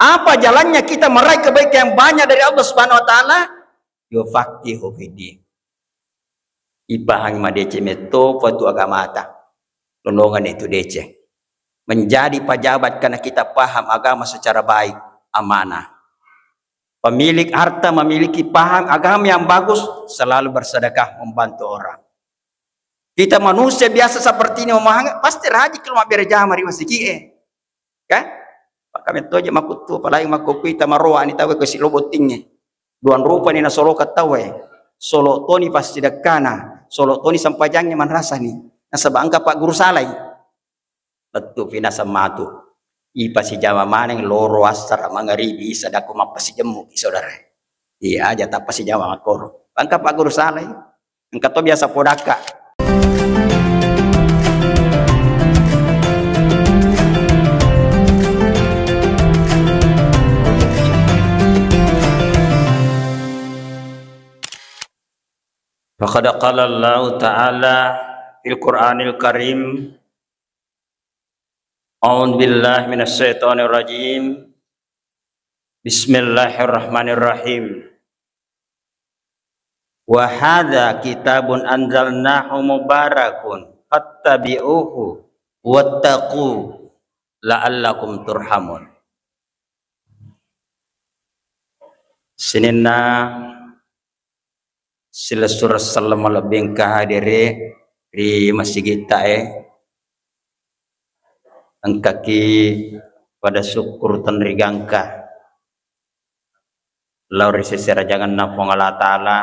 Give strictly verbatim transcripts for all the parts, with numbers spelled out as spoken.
Apa jalannya kita meraih kebaikan yang banyak dari Allah Subhanahu wa Ta'ala? Yufaqihu fiddin. Ipahangi madeceng metto patu agamata. Lolongan itu deceng. Menjadi pejabat karena kita paham agama secara baik, amanah. Pemilik harta memiliki paham agama yang bagus, selalu bersedekah, membantu orang. Kita manusia biasa seperti ini memahami, pasti rajin kalau mabbere jama ri masigi e. Kan? Pakame toje makuttu, apalagi makkukui tamaroa ni tau ko silo bottingnge. Duang rupa ni nasoloka tau e. Solo toni passidekkana, solo toni sampajangnge manrasani. Nasaba engka pagguru salai. Lettu pinaseng matu. Ipasijama maneng loro assara mangaribi isa dako mappasijemmu ki saudara. Iya aja tappasijama makkoro. Engka pagguru salai. Engka to biasa podakka. Faqad qala Allahu ta'ala fil Qur'anil Karim, A'udzu billahi minasy syaithanir rajim. Bismillahirrahmanirrahim. Wa hadza kitabun anzalnahu mubarakun fattabi'uhu wattaqu la'allakum turhamun. Sininna silessureng selleng malebbi engka hadere ri masigitta e, engkaki pada syukur tenrigangka lao ri seserajangenna Puang Allah Ta'ala,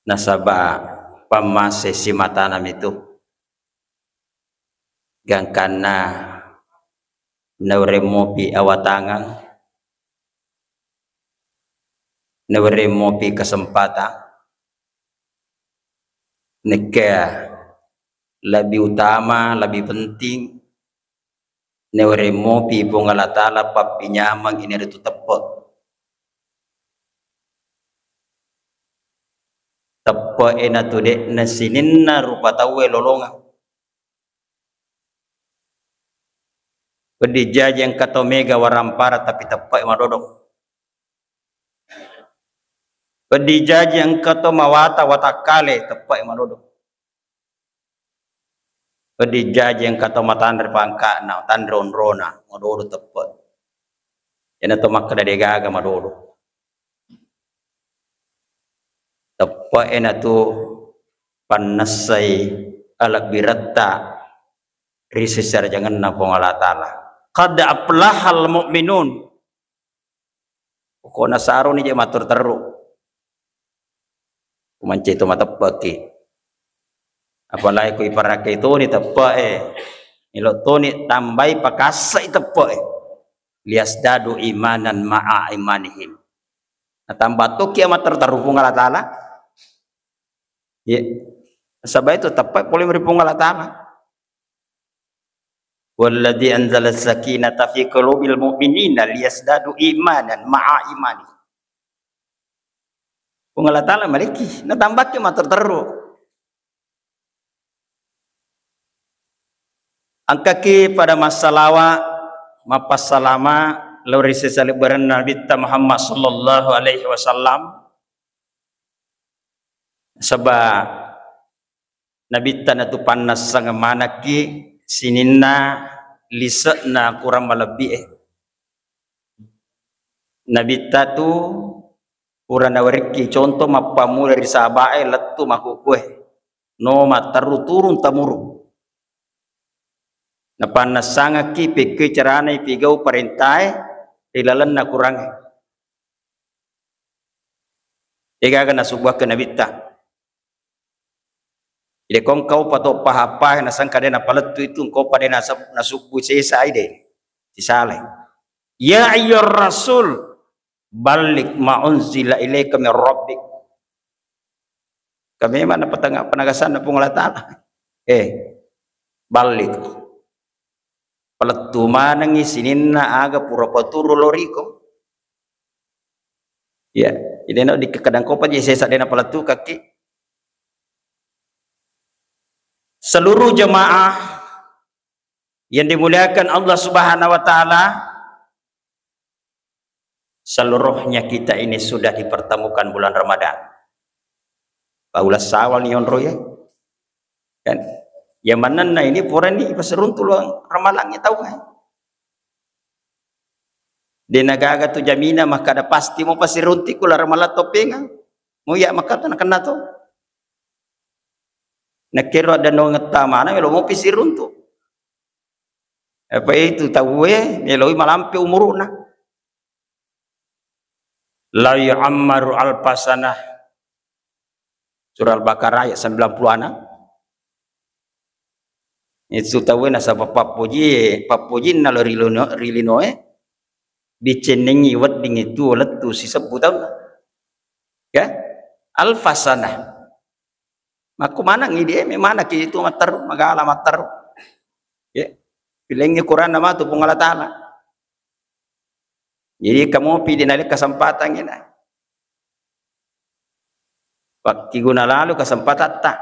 nasaba pammase simatana mitu. Gangkanna nawereng mopi awatangang, nawereng mopi kesempatan, nekka lebih utama, lebih penting, nawereng mopi Puang Allah Ta'ala pappinyameng inaritu teppe. Teppe e natu de'na sininna rupa tauwe lolongeng. Peddi jaji engka to mega warampara tapi teppe e madodo. Peddi jaji engka to mawata watakkale teppe e madodo. Peddi jaji engka to matanre pangka'na, tanre onrona, madodo teppe. Iyana to makkeda degaga madodo. Teppe e natu pannessai alebbiretta ri seserajangenna Puang Allah Ta'ala. Qad aflahal mu'minun. Pokokna saroni je matur terru. Kumance to mateppeki. Apalagi ku iparakkai toni teppe e. Elo toni tambai pakassai teppe e. Liyazdadu imanan ma'a imanihim. Natamba tokki amater terru Puang Allah Ta'ala. Ye. Sabab itu teppe pole ri Puang Allah Ta'ala. Walladzi anzala sakinata fi qulubil mu'minina liyazdadu imanan ma'a imani. Puang Allah Ta'ala maliki, natambakki matur terru. Engkaki pada massalawa, mappassalama lao ri sesalebarenna Nabitta Muhammad sallallahu alaihi wasallam. Saba Nabitta natu pannessang manakki sininna lise'na kurang malebbi e. Nabitta tu pura nawerekki contoh mappammula ri sahabae lettu makkukue. No matteru turun temurun. Napannessangekki pekkoi carana ipigau parentae ri lalenna kurangnge. Degaga nasubbuakke Nabitta. Ide ko engkau pato paha-paha nasangka de napalettu itu engkau pada nasab-, nasubbu sesa ide. Sisalai. Ya ayyuhar rasul, balligh ma unzila ilaika min rabbik. Kami mana petengah penegasan Puang Allah Ta'ala. Eh, balligh. Palettu manengngi sininna aga pura paturu loriko. Ya, jadi no dikekadang kopa je sesa dena palettu kaki. Seluruh jemaah yang dimuliakan Allah Subhanahu wa Ta'ala, seluruhnya kita ini sudah dipertemukan bulan Ramadan. Paula sawal ni onro ya. Kan? Ya manenna ini purani pasiruntu luang ramalangnge tau. De nagaga tu jamina makkada pasti mo pasirunti kula ramalang topenga. Mo ya makkada nakenna to. Nakkero ada nongetta mana melo mo pisiruntu. Apa itu tauwe meloi malampe umuruna. La yu'ammaru alfasanah. Surah Al-Baqarah ayat sembilan puluh enam. Itu tauwe nasaba pappoji, pappojinna lo ri lino-, ri linoe, dicennengi wedding itu lettu sisebbu taunna. Ya? Alfasanah. Makku maneng idi, eh, memana ki itu matteru, magala matteru. Ya. Pilengi Quran nama tu Puang Allah Ta'ala. Jadi kamu pidi nalek kesempatan ini. Waktu guna lalu kesempatan tak.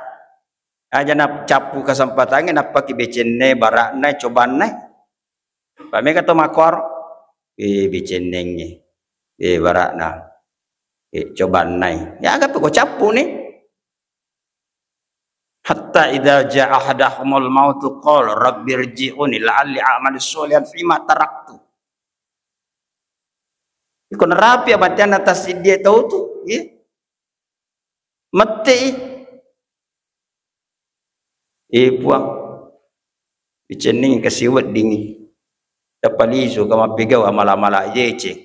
Aja na cappu kesempatan ini, nappa ki becenne, barakna, cobanna. Pamega to makor, eh, becennengi, eh, barakna, eh, cobannai. Ya, aga tu ko cappu ni. Hatta idza jaa ahadahumul mautu qala rabbirji'uni la'alli a'malu sholihan fima taraktu. Iko narapi amatianna tassiddie tau tu, ya. Mette i. Eh, Puang, dicenning kasi weddingi. Tapalisu ka mappigau amala-mala deceng.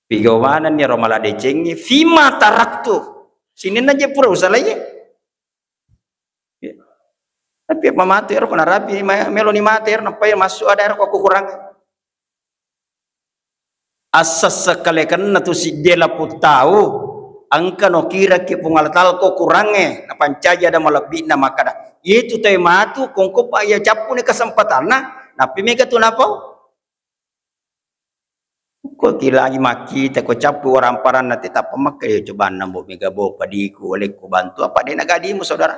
Pigau manenni ro mala decengnge, fima taraktu. Sininna je pura usalaie. Ya. Tapi apa matu ero kena rapi, ma-, meloni mate ero, nappai masuk ada ero kok kurang. Assessekalekenna tu sidde laput tau, engka no kiraki Puang Allah Ta'ala ko kurangnge, napancaji ada malebbi'na makkada, "Yetu tae matu, kongko pa iya cappuni kesempatanna, nappi mega tu napau." Ko ki lagi makkita, ko cappu waramparanna te tappa makka, "Yo, cobanna mbo mega bo padiku, olekku bantu." Apa de nagadimu, saudara?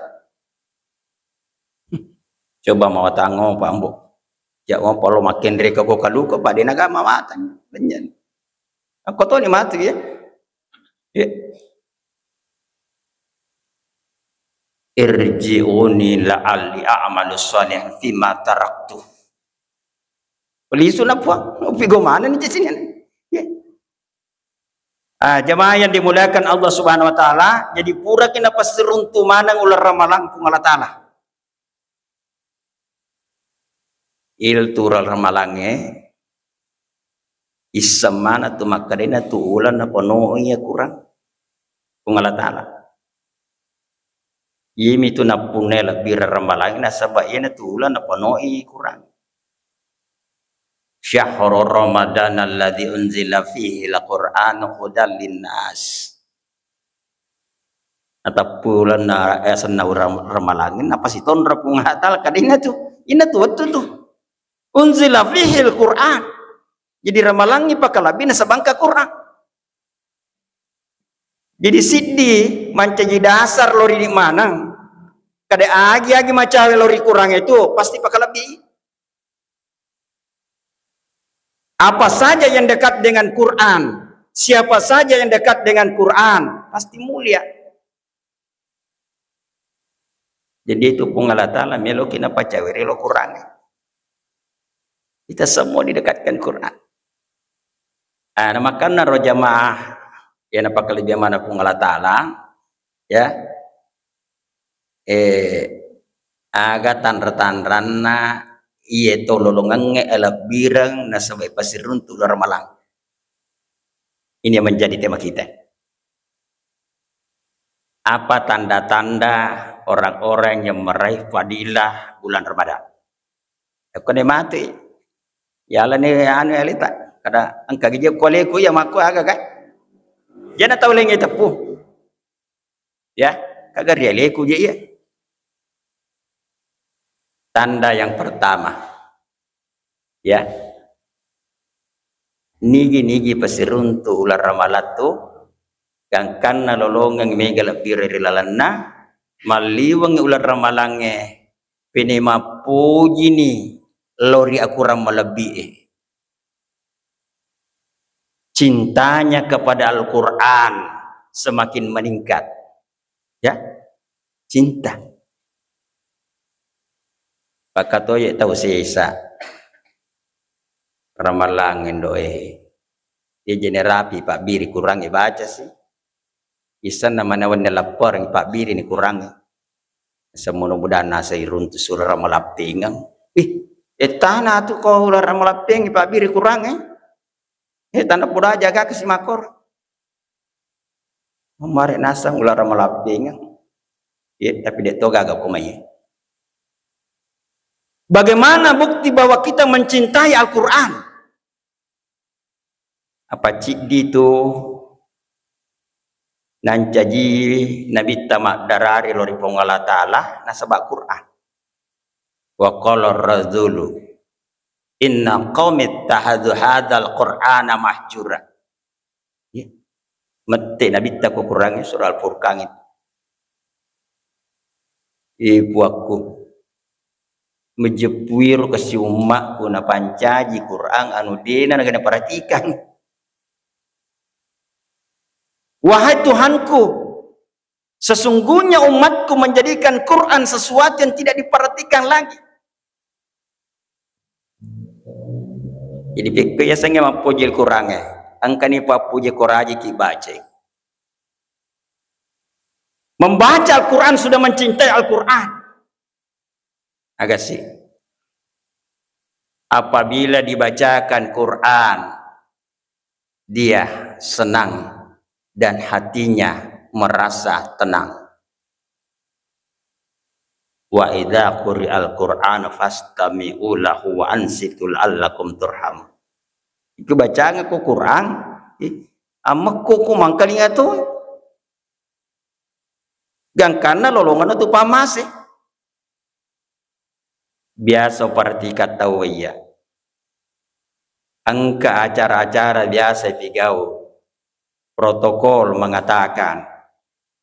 Coba mawatang ngopa, mbo. Ja ngopa lo makkenre ko kaluka, apa de naga mawatang. Benyen. Ako to ni matu ya. Ya. "Irji'uni la'alli a'malu sholihan fima taraktu." Pelisuna Puang, upigo maneng ni sini. Ya. Ah, jamaah yang dimuliakan Allah Subhanahu wa Ta'ala, jadi pura kina pasiruntu maneng uleng ramalang Puang Allah Ta'ala. Il tu uleng ramalangnge, isseng maneng tu makkedana tu uleng napanoi iya kurang Puang Allah Ta'ala. Iyami tu nappunnai lebbi ramalangnge nasaba iyana tu uleng napanoi kurang. Syahru Ramadan alladzi unzila fihi al-Qur'anu hudal linnas. Natappu ulenna, eh, asenna ura-, ramalangnge, napasitonra Puang Allah Ta'ala, kadinna tu. Inna tu wettu tu. Unzila fihil Qur'an. Jadi ramalangnge pakalebbi nasaba engka Qur'an. Jadi siddi mancaji dasar lori maneng. Kada agi-agi macawe lori Qur'an itu pasti pakalebbi. Apa saja yang dekat dengan Quran, siapa saja yang dekat dengan Quran, pasti mulia. Jadi itu Puang Allah Ta'ala meloki napacaweri lo Quran. Kita semua didekatkan Quran. Ah, namakanna ro jamaah, ya, napakalebbiang mana Puang Allah Ta'ala, ya. Eh, aga tanra-tanranna iye to lolongengnge elebbireng nasaba ipasiruntu uleng ramalang. Ini yang menjadi tema kita. Apa tanda-tanda orang-orang yang meraih fadilah bulan Ramadan? Kone mati. Ya Allah ni anu ya lita. Kada engka gije kualeku ya makku aga kan? Jana tau lengnge teppu. Ya, kaga rialeku je iya. Tanda yang pertama. Ya. Nigi-nigi pasiruntu uleng ramalang tu, gangkanna lolongeng mega lebbire ri lalenna, malliweng uleng ramalangnge, pene mappojini lao ri akurang malebbi'e. cintanya kepada Al-Quran semakin meningkat. Ya, cinta. Pakatoye tau sesa. Ramalang endoe. Dia jene rapi pabbiri Qurangnge baca sih. Isanna mana wenni lappareng pabbiri ni Qurangnge. Semmudah-mudahan nasa iruntu sura Ramalappingeng. Ih, ettana tu ko ulara Ramalappingeng pabbiri Qurangnge. Eh, tanda poda jaga kesimakor. Mare nasang ulara Malappingeng. Iya, tapi de' to gaga ko mai. Bagaimana bukti bahwa kita mencintai Al-Quran? Apa ciddi tu nancaji Nabitta maddarari lao ri Puang Allah Ta'ala nasaba Quran. Wa qala ar-rajulu inna qaumi ittakhadhu hadzal Qur'ana mahjura. Ya. Mette Nabitta ko Qurangnge, surah Al-Furqan itu. Eh, puakku. Mejeppuiro kasi ummakku napancaji Quran anu dena naga naperhatikan. Wahai Tuhanku, sesungguhnya umatku menjadikan Quran sesuatu yang tidak diperhatikan lagi. Jadi, pikku yasengnge mappuji Al-Qurangnge, engkani pappuji ko rajiki bacai. Membaca Al-Quran sudah mencintai Al-Quran. Agasi. Apabila dibacakan Quran, dia senang dan hatinya merasa tenang. Wa idza quri'al Qur'anu fastami'u lahu wa ansitu la'allakum turhamun. Iku bacanga ko Quran, ih, ammekko ko mangkalinga to. Gangkanna lolonganna tu pammase. Biasa uperhatikan tau iya. Engka acara-acara biasa ipigau. Protokol mengatakan,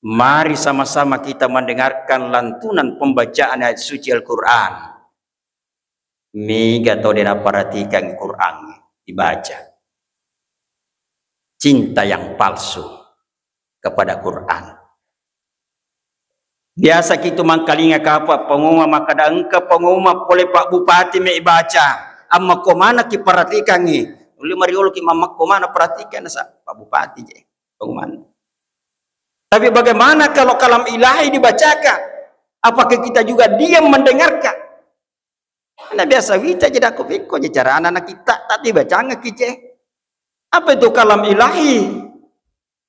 mari sama-sama kita mendengarkan lantunan pembacaan ayat suci Al-Quran. Mega tau de' naperhatikan Quran dibaca. Cinta yang palsu kepada Quran. Biasa kitu mangkalinga kapang pengumuman makkeda engka pengumuman pole Pak Bupati me' baca, ammekko maneng ki perhatikangngi. Ulli mariolo ki mammekko maneng perhatikan nasa Pak Bupati je pengumuman. Tapi bagaimana kalau kalam ilahi dibacakan? Apakah kita juga diam mendengarkan? Karena biasa wita je dakko pekko je carana na kita, tapi bacangekki je. Apa itu kalam ilahi?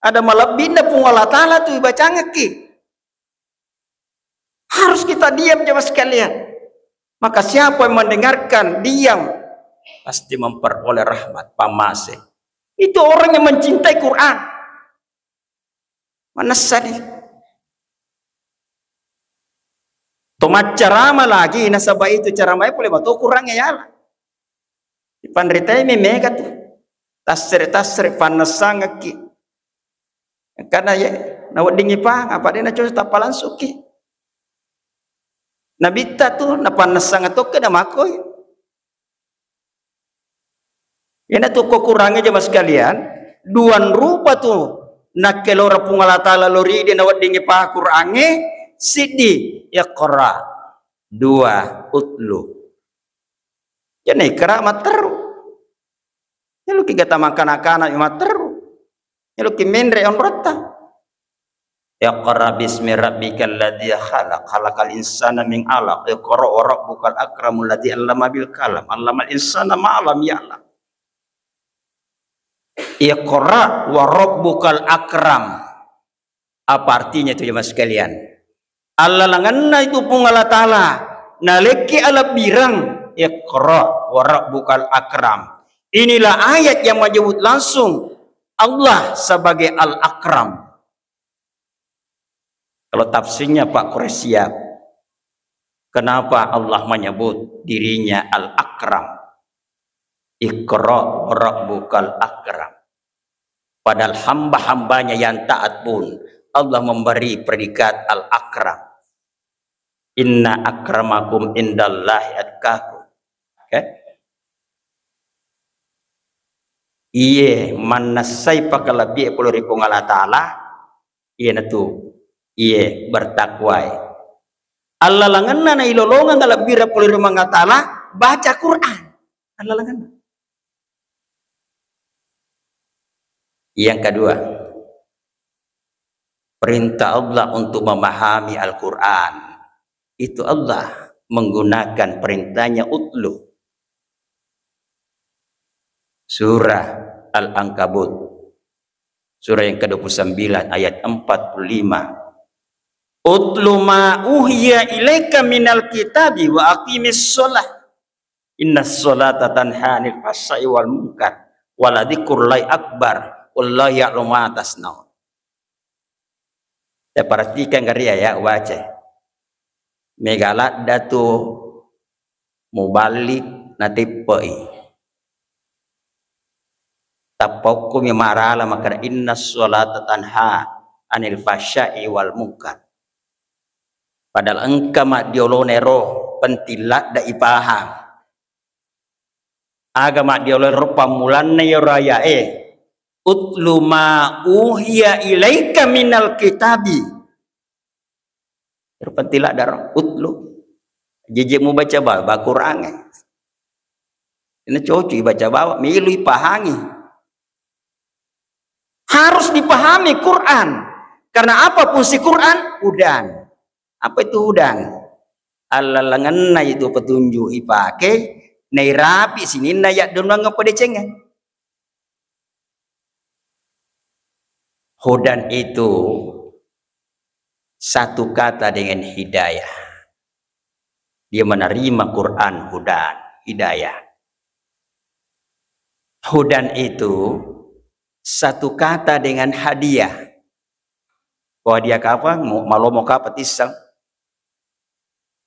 Ada malebbinna Puang Allah Ta'ala tu ibacangekki. Harus kita diam, jemaah sekalian. Maka siapa yang mendengarkan diam, pasti memperoleh rahmat, pammase. Itu orang yang mencintai Quran. Manessani. To maccarama lagi, nasaba itu caramae pole mato Qurangnge yala. Ipanritai mi mega tu. Tassere-tassere pannessangekki. Karena ye, naweddingi pahang, apa de' nacoco tappa langsukki. Nabitta tu napannessang tokki namakoi. Iyanatu ko Qurangnge, jemaah sekalian, duan rupa tu nakkelora Puang Allah Ta'ala lao ri idi naweddingi pahang Qurangnge, siddi, iqra, dua, utlu. Jadi iqra matteru. Iyaluki gata mangkana-kana matteru. Iyaluki menre onrotta. Iqra bismi rabbikal ladzi khalaq, khalaqal insana min alaq, iqra wa rabbukal akramul ladzi allama bil qalam, allamal insana ma lam ya'lam. Iqra wa rabbukal akram. Apa artinya itu, jemaah sekalian? Allalangenna itu Puang Allah Ta'ala, nalekki alebbireng, iqra wa rabbukal akram. Inilah ayat yang menyebut langsung Allah sebagai Al-Akram. Kalau tafsirnya Pak Quraish Shihab, kenapa Allah menyebut dirinya Al-Akram? Iqra wa rabbukal akram. Padahal hamba-hambanya yang taat pun Allah memberi predikat Al-Akram. Inna akramakum indallahi atqakum. Oke? Iye mannessai pakalebbie pole ri Puang Allah Ta'ala, iyanatu iye bertakwae. Allalengenna nailolongeng alebbire pole ri Puang Allah Ta'ala, baca Quran. Allalengenna. Yang kedua, perintah Allah untuk memahami Al-Quran. Itu Allah menggunakan perintahnya utlu. Surah Al-Ankabut. Surah yang kedua puluh sembilan ayat empat puluh lima. "Utlu ma uhiya ilaika minal kitabi wa aqimis shalah. Innas shalata tanha 'anil fahsya'i wal munkar. Wa la dzikrullahi akbar. Wallahu ya'lamu ma tasnaun." Perhatikan gari ya, ya, baca. Mega ladda tu muballigh nateppe'i. Tappa okkomi marala makkeda, "Innas shalata tanha 'anil fahsya'i wal munkar." Padahal engka maddiolona ero penting ladda ipahang. Aga maddiolo ero pammulanna iyaro ayae, "Utlu ma uhiya ilaika minal kitabi." Ero penting ladda ro, utlu. Jeje mubaca ba-, ba Quran e. Ina cocok ibaca bawa, melu ipahangi. Harus dipahami Quran. Karena apa fungsi Quran? Hudan. Apa itu hudan? Allalengenna itu petunjuk ipake, nairapi sininna yaddunnangeng padecengnge. Hudan itu satu kata dengan hidayah. Dia menerima Quran, hudan, hidayah. Hudan itu satu kata dengan hadiah. Ko hadiah kapa? Mo-, malomo kapa tisseng?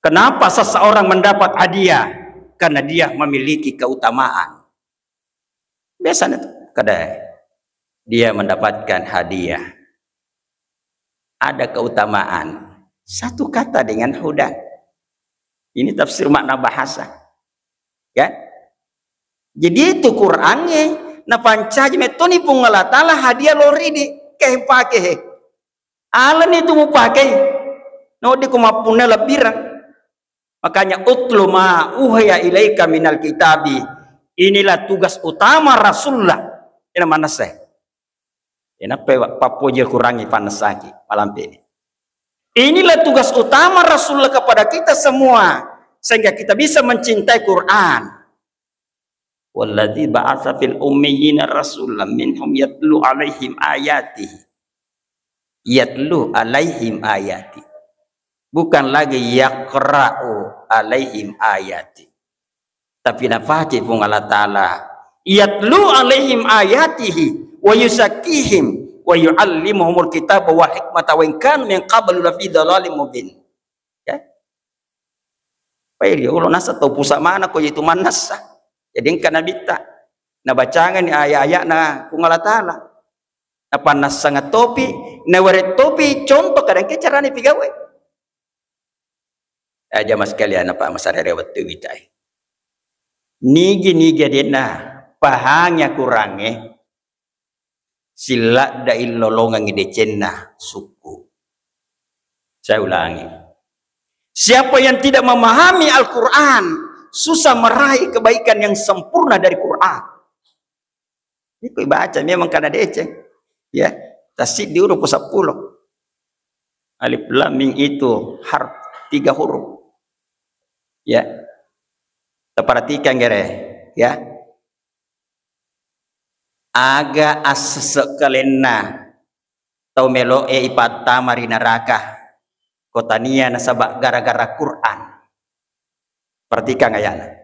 Kenapa seseorang mendapat hadiah? Karena dia memiliki keutamaan. Biasanya tuh, kada dia mendapatkan hadiah. Ada keutamaan. Satu kata dengan hudan. Ini tafsir makna bahasa. Ya. Jadi itu Qurannya napancaji mettoni Puang Allah Ta'ala hadiah loridi kempake he. Alani tu mupakei. Nodi ku mappunna lebbireng. Makanya, "Utlu ma uhiya ilaika minal kitabi." Inilah tugas utama Rasulullah. Ina manessa. Ina pe pappoji Qurangi pannessaki malampe ini. Inilah tugas utama Rasulullah kepada kita semua, sehingga kita bisa mencintai Quran. "Walladzi ba'atsa fil ummiyina rasulan minhum yatlu 'alaihim ayatihi." Yatlu 'alaihim ayati. Bukan lagi yaqra'u 'alaihim ayati. Tapi napace Puang Allah Ta'ala, "Yatlu 'alaihim ayatihi wa yuzakkihim wa yu'allimuhumul kitaba wal hikmata wa in kanu min qablu lafi dhalalin mubin." Ya. Pai ri olo nasa tau pusa mana ko itu mannessa. Jadi engka nabitta. Nabacangani aya-ayana Puang Allah Ta'ala. Napannessanga topi, nawereng topi contoh kadangke carana pigawe. Eh, jamaah sekalian, apa masarere wettu witai. Nigi-nigi adenna pahangi Qurangnge, silladda illolongengngi decenna sukku. Saya ulangi. Siapa yang tidak memahami Al-Quran, susah meraih kebaikan yang sempurna dari Quran. Iko ibaca memang kana deceng. Ya, tasik di huruf sepuluh. Alif lam mim itu harf tiga huruf. Ya. Taperhatikan gere, ya. Aga assesek kalenna tau melo'e ipattama ri neraka. Ko tania nasaba gara-gara Quran. Perhatikan ayatna.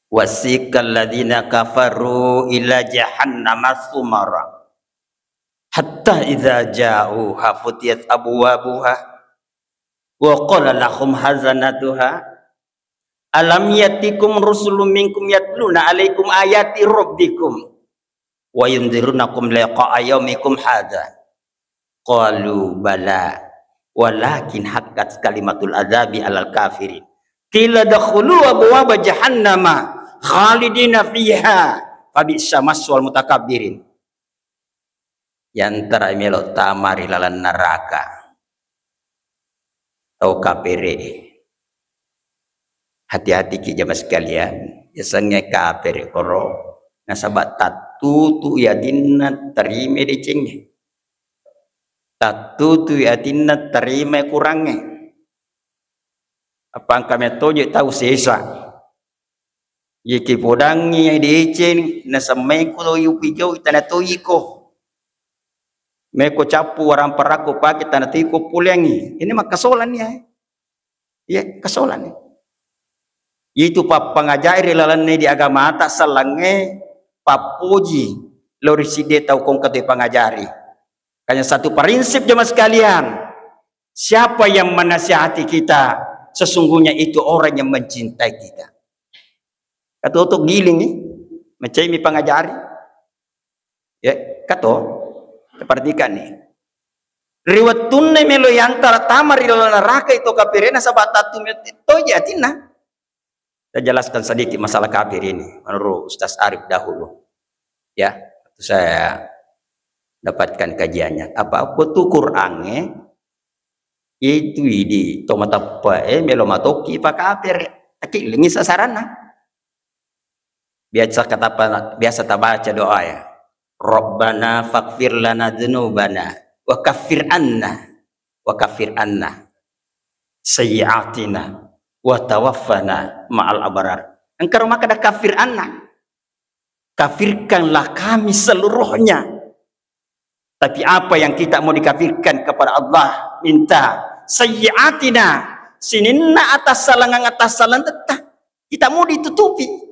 Wasiqal ladzina kafaru ila jahannama zumara. Hatta idza ja'uha futiyat abwabuha wa qala lahum hazanatuha alam yatikum rusulun minkum yatluna alaikum ayati rabbikum wa yundzirunakum liqa'a yaumikum hadza. Qalu bala walakin haqqat kalimatul adzabi alal kafirin. Qila dakhulu abwaba jahannama khalidina fiha, fabi'sa maswal mutakabbirin. Yantara melo tama ri laleng neraka tau kapere. Hati-hati ki jamaah sekalian, yasengnge kapere koro, nasaba tattutu atinna tarima decengnge. Tattutu atinna tarima kurangnge. Apa engka mettoje tau sesa. Yeki podangngi deceng, nasemmai ko yupi jauh tana toiko. Meko cappu warang parakko pake tana toiko pulengi. Ini makkasolan ya. Iya, kasolan ya. Itu pappangajari lalenna di agamata sellengnge pappoji lo ri sidde tau kongka te pangajari. Kanya satu prinsip jemaah sekalian. Siapa yang menasihati kita, sesungguhnya itu orang yang mencintai kita. Katoto giling ni, macai mi pangajari. Ya, kato. Perhatikan nih. Ri wettunna melo yantara tama ri laleng neraka itu kapirena sabab tattu metto atinna. Saya jelaskan sedikit masalah kafir ini menurut Ustaz Arif dahulu. Ya, waktu saya dapatkan kajiannya. Apa aku tuh Qur'annya itu di tomatapa eh melo matoki pakafir. Takillingi sasaranna. Biasa kata apa, biasa tabaca doa ya. Rabbana faghfir lana dzunubana wa kaffir anna wa kaffir anna sayyi'atina wa tawaffana ma'al abrar. Engka ro makkeda kafir anna. Kafirkanlah kami seluruhnya. Tapi apa yang kita mau dikafirkan kepada Allah? Minta sayyi'atina, sininna atassalangan-atassalangetta kita mau ditutupi.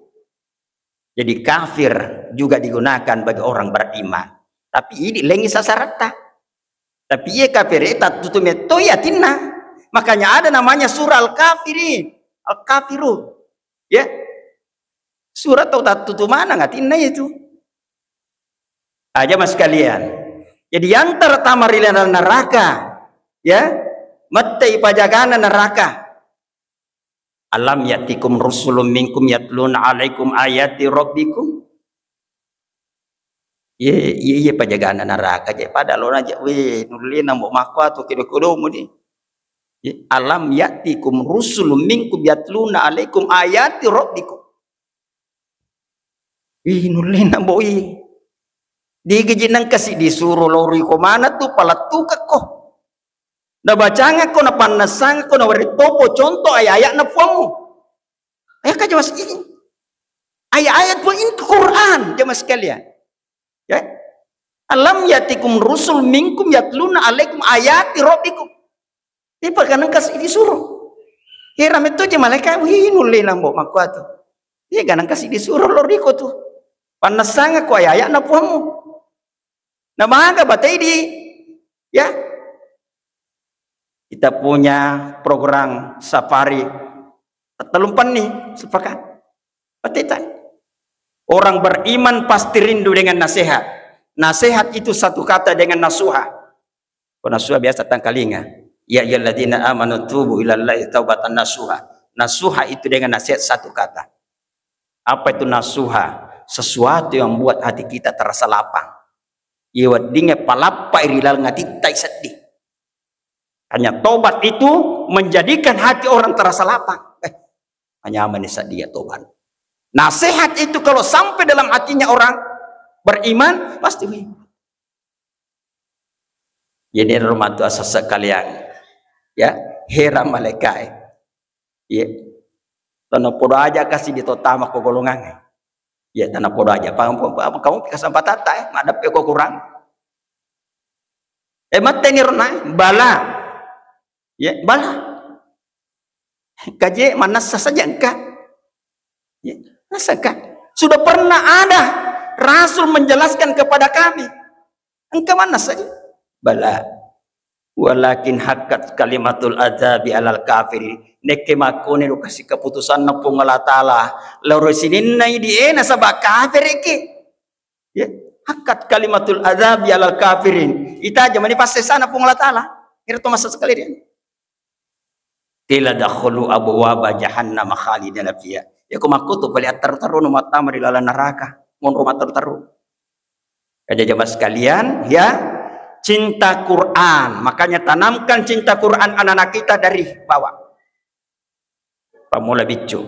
Jadi kafir juga digunakan bagi orang beriman. Tapi idi lengi sasaratta. Tapi iye kafir tattutu mettoi atinna. Makanya ada namanya surah Al-Kafirin. Al-Kafirun. Ya. Surah tau tattutu maneng atinna itu. Aja mas sekalian. Jadi yang tertama ri laleng neraka, ya, mette ipajagana neraka. Alam ya'tikum rusulun minkum yatluna alaikum ayati rabbikum. Ye, ye, ye pajagana neraka je pada lo naja we nulle nambo makko atu kedo-kedo mudi. Ye, alam ya'tikum rusulun minkum yatluna alaikum ayati rabbikum. Ih, nulle nambo i. Digeji nengka si disuro lori ko mana tu palattukekko. Nabacangakko, napannessangakko, nawerri topo contoh ayat-ayatna Puammu. Ayat ka jelas ini. Ayat-ayat Puang itu Quran, jemaah sekalian. Ya. Alam ya'tikum rusul minkum yatluna alaikum ayati rabbikum. Tipe kaneng kasi disuro. Hera metto je malaikat, wih nulle nambo makkuatu. Iya ganang kasi disuro loriko tu. Pannessangakko ayat-ayatna Puammu. Namaga batei di, ya. Kita punya program safari. Tellumpenni sepakat. Bateta. Orang beriman pasti rindu dengan nasihat. Nasihat itu satu kata dengan nasuha. Ko nasuha biasa tangkalinga. Ya ayyuhalladzina amanu tubu ilallahi taubatan nasuha. Nasuha itu dengan nasihat satu kata. Apa itu nasuha? Sesuatu yang membuat hati kita terasa lapang. Iya weddingnge palappai ri laleng atitta isedding. Hanya tobat itu menjadikan hati orang terasa lapang. Eh, manyameng ni sedding iya tobat. Nasihat itu kalau sampai dalam hatinya orang beriman, pasti, wih. Jadi, ro matu asassa kaliang. Ya, hera malaikae. Iya. Tana podo aja kasi di totama ko golongangnge. Iya, tana podo aja. Paham, paham, paham. Kamu kesempatan ta, eh, maddeppe ko kurang. Eh, matteni rona, eh. Bala. Ya, bala. Kaje manassa saja engka. Ya, masa engka. Sudah pernah ada Rasul menjelaskan kepada kami. Engka manassa saja. Bala. Walakin haqqat kalimatul adzabi alal kafirin. Nekke makkone lo kasi keputusanna Puang Allah Taala. Loro sininna idi e nasaba kafiriki. Ya, haqqat kalimatul adzabi alal kafirin. Ita jamani passesana Puang Allah Taala. Ira to masa sekali dia. Qila dakhulu abwaba jahannama khalidina fiha. Eko makkutu pale atteru-teru no mattama ri laleng neraka, monro matteru-teru. Jadi jamaah sekalian, ya, cinta Quran. Makanya tanamkan cinta Quran anak-anak kita dari bawah. Pamula biccu.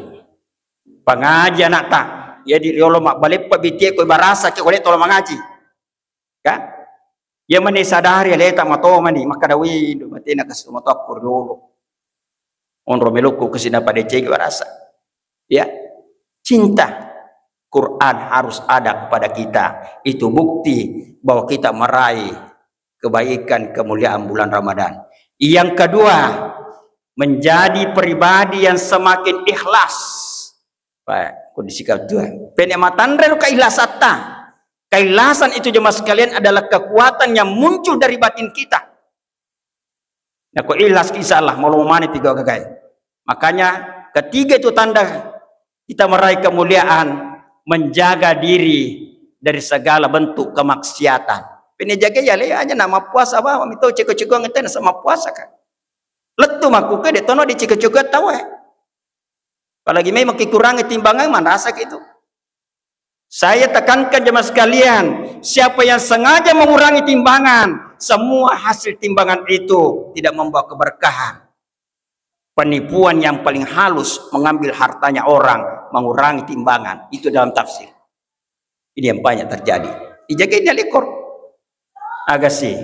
Pangaji anakta. Jadi riolo mabbaleppa bitie ko barasa ke kole tolo mangaji. Ka? Iya mani sadari aleta matomani, makkada, "Wih, do matena kasi tomatoakku riolo. Onro melokku kasi napadecegi barasa." Ya. Cinta Quran harus ada kepada kita. Itu bukti bahwa kita meraih kebaikan, kemuliaan bulan Ramadan. Yang kedua, menjadi pribadi yang semakin ikhlas. Pak, kondisi kau tua. Pene matanre lo keikhlasatta. Keikhlasan itu, jemaah sekalian, adalah kekuatan yang muncul dari batin kita. Nah, ko ikhlas, insya Allah, mau mani tiga gagai. Makanya, ketiga itu tanda kita meraih kemuliaan, menjaga diri dari segala bentuk kemaksiatan. Pene jaga ya le aja nama puasa bawa mito ceko-ceko ngetena sama puasa kan. Lettu makkuke de tono di ceko-ceko tawe. Apalagi memang kekurangan timbangan, manrasa gitu. Saya tekankan jemaah sekalian, siapa yang sengaja mengurangi timbangan, semua hasil timbangan itu tidak membawa keberkahan. Penipuan yang paling halus, mengambil hartanya orang, mengurangi timbangan. Itu dalam tafsir. Ini yang banyak terjadi. Ijaga ini lekor. Agasi.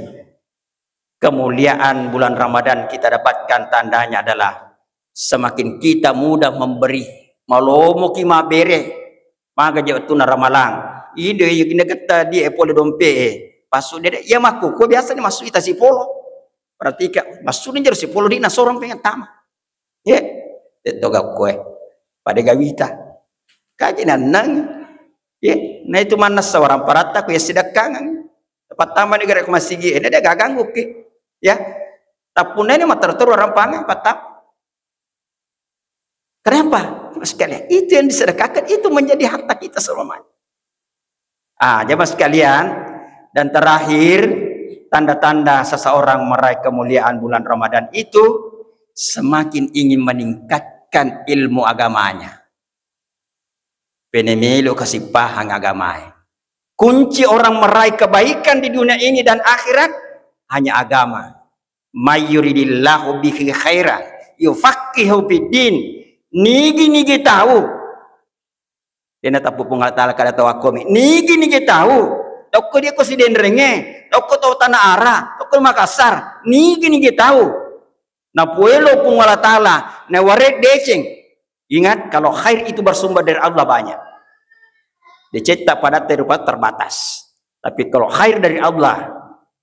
Kemuliaan bulan Ramadan kita dapatkan tandanya adalah semakin kita mudah memberi, malomoki mabere, maga je wettunna Ramalang. Ido ye gina getta di e pole dompe e. Pasu dede, iya makku, ko biasa ni masuk ita sipolo. Perhatikan, masuk ni jero sipolo di nasorong pengen tama. Ye, tetto gakko e. Pada gawita. Kaji nannang. Ye, na itu manna seorang paratta ku ya sidakkangan. Pertama ni gare ku masigi, ini dia gaganggu ki. Ya. Tapunna ini matar-taru orang pangan, pertama. Kenapa? Jemaah sekalian, itu yang disedekahkan, itu menjadi harta kita selamanya. Ah, jemaah sekalian, dan terakhir, tanda-tanda seseorang meraih kemuliaan bulan Ramadan itu semakin ingin meningkatkan ilmu agamanya. Pene melo kasi pahang agamae. Kunci orang meraih kebaikan di dunia ini dan akhirat hanya agama. May yuridillahu bihi khairan yufaqihu fiddin. Nigi-nigi tau. Dena tappu Puang Allah Ta'ala kada tau akkomi. Nigi-nigi tau. Tokko dia ko Sidenrenge. Tokko tau Tanah Ara. Tokko Makassar. Nigi-nigi tau. Napuelo Puang Allah Ta'ala. Naware deceng. Ingat, kalau khair itu bersumber dari Allah banyak. Decetta padatta rupa terbatas. Tapi kalau khair dari Allah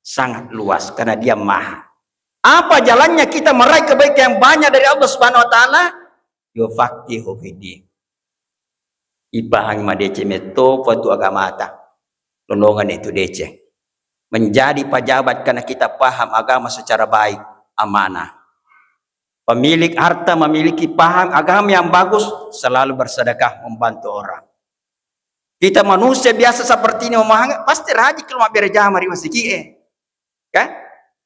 sangat luas karena Dia Maha. Apa jalannya kita meraih kebaikan yang banyak dari Allah Subhanahu wa taala? Yufaqihu fiddin. Ipahangi madeceng metto patu agamata. Lolongan itu deceng. Menjadi pejabat karena kita paham agama secara baik, amanah. Pemilik harta memiliki paham agama yang bagus, selalu bersedekah membantu orang. Kita manusia biasa seperti ini memahami, pasti rajin kalau mabbere jama ri masigi e. Kan?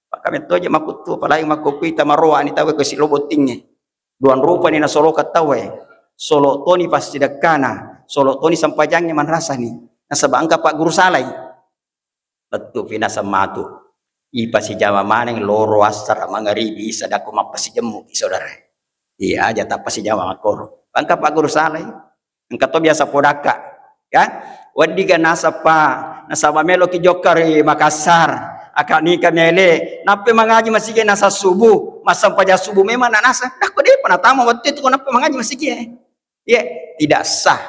Pakame toje makuttu, apalagi makkukui tamaroa ni tau ke si lo bottingnge. Duang rupa ni nasoloka tau e. Solo toni pasti dekkana, solo toni sampajangnge manrasani. Nasaba engka Pak Guru salai. Lettu pinaseng matu. Ipasijama maneng loro assara mangaribi isa dako mappasijemmu ki saudara. Iya aja tappasijama makkoro. Engka Pak Guru salai. Engka to biasa podakka. Ya. Weddiga nasappa nasaba melo ki jokka ri Makassar. Aka nika mele. Nappe mangaji masigi nasa subuh. Massempajang subuh memang na nasa. Dako depa natama wettu itu ko nappe mangaji masigi e. Ye, tidak sah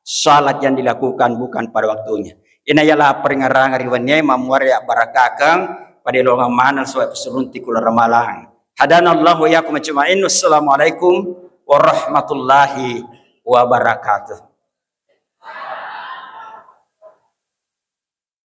salat yang dilakukan bukan pada waktunya. Ina yala peringarang ri wennie mammuare abbarakakeng pada longang maneng suai pesurunti kula ramalang. Hadanallahu wa iyyakum ajma'in. Wassalamualaikum warahmatullahi wabarakatuh.